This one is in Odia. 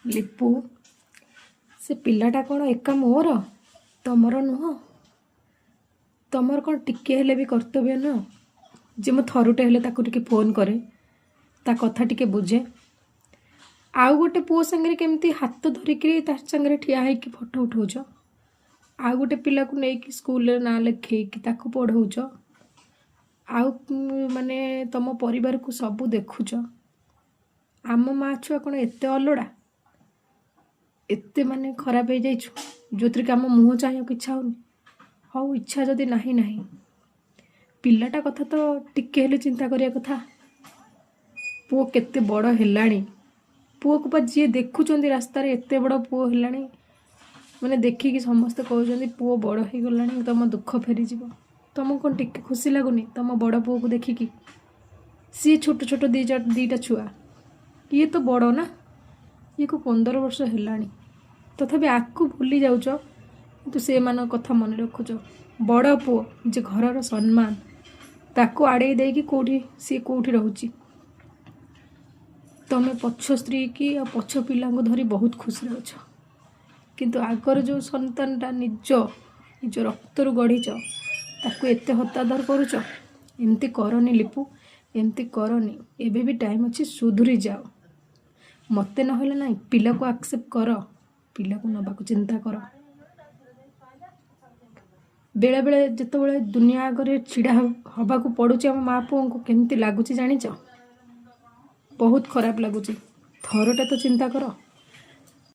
ଲିପୁ, ସେ ପିଲାଟା କ'ଣ ଏକା ମୋର, ତମର ନୁହଁ? ତମର କ'ଣ ଟିକେ ହେଲେ ବି କର୍ତ୍ତବ୍ୟ ନୁହଁ ଯେ ମୁଁ ଥରୁଟେ ହେଲେ ତାକୁ ଟିକେ ଫୋନ୍ କରେ, ତା କଥା ଟିକେ ବୁଝେ? ଆଉ ଗୋଟେ ପୁଅ ସାଙ୍ଗରେ କେମିତି ହାତ ଧରିକିରି ତା ସାଙ୍ଗରେ ଠିଆ ହେଇକି ଫଟୋ ଉଠଉଛ? ଆଉ ଗୋଟେ ପିଲାକୁ ନେଇକି ସ୍କୁଲରେ ନାଁ ଲେଖେଇକି ତାକୁ ପଢ଼ଉଛ, ଆଉ ମାନେ ତମ ପରିବାରକୁ ସବୁ ଦେଖୁଛ। ଆମ ମା ଛୁଆ କ'ଣ ଏତେ ଅଲୋଡ଼ା, ଏତେ ମାନେ ଖରାପ ହେଇଯାଇଛୁ, ଯେଉଁଥିରେ କି ଆମ ମୁହଁ ଚାହିଁବାକୁ ଇଚ୍ଛା ହେଉନି? ହଉ, ଇଚ୍ଛା ଯଦି ନାହିଁ ନାହିଁ, ପିଲାଟା କଥା ତ ଟିକେ ହେଲେ ଚିନ୍ତା କରିବା କଥା। ପୁଅ କେତେ ବଡ଼ ହେଲାଣି, ପୁଅକୁ ପା ଯିଏ ଦେଖୁଛନ୍ତି ରାସ୍ତାରେ, ଏତେ ବଡ଼ ପୁଅ ହେଲାଣି, ମାନେ ଦେଖିକି ସମସ୍ତେ କହୁଛନ୍ତି ପୁଅ ବଡ଼ ହେଇଗଲାଣି, ତମ ଦୁଃଖ ଫେରିଯିବ। ତମକୁ କ'ଣ ଟିକେ ଖୁସି ଲାଗୁନି ତମ ବଡ଼ ପୁଅକୁ ଦେଖିକି? ସିଏ ଛୋଟ ଛୋଟ ଦୁଇଟା ଛୁଆ, ଇଏ ତ ବଡ଼ ନା, ଇଏକୁ 15 ବର୍ଷ ହେଲାଣି। ତଥାପି ଆକୁ ଭୁଲି ଯାଉଛ, କିନ୍ତୁ ସେମାନଙ୍କ କଥା ମନେ ରଖୁଛ। ବଡ଼ ପୁଅ ଯେ ଘରର ସମ୍ମାନ, ତାକୁ ଆଡ଼େଇ ଦେଇକି କେଉଁଠି ସିଏ କେଉଁଠି ରହୁଛି। ତମେ ପଛ ସ୍ତ୍ରୀ କି ଆଉ ପଛ ପିଲାଙ୍କୁ ଧରି ବହୁତ ଖୁସିରେ ଅଛ, କିନ୍ତୁ ଆଗର ଯେଉଁ ସନ୍ତାନଟା ନିଜ ନିଜ ରକ୍ତରୁ ଗଢ଼ିଛ, ତାକୁ ଏତେ ହତାଦର କରୁଛ। ଏମିତି କରନି ଲିପୁ, ଏମିତି କରନି। ଏବେ ବି ଟାଇମ୍ ଅଛି, ସୁଧୁରି ଯାଅ। ମୋତେ ନହେଲେ ନାହିଁ, ପିଲାକୁ ଆକ୍ସେପ୍ଟ କର, ପିଲାକୁ ନେବାକୁ ଚିନ୍ତା କର। ବେଳେବେଳେ ଯେତେବେଳେ ଦୁନିଆ ଆଗରେ ଛିଡ଼ା ହେବାକୁ ପଡ଼ୁଛି ଆମ ମା ପୁଅଙ୍କୁ, କେମିତି ଲାଗୁଛି ଜାଣିଛ? ବହୁତ ଖରାପ ଲାଗୁଛି। ଥରଟେ ତ ଚିନ୍ତା କର।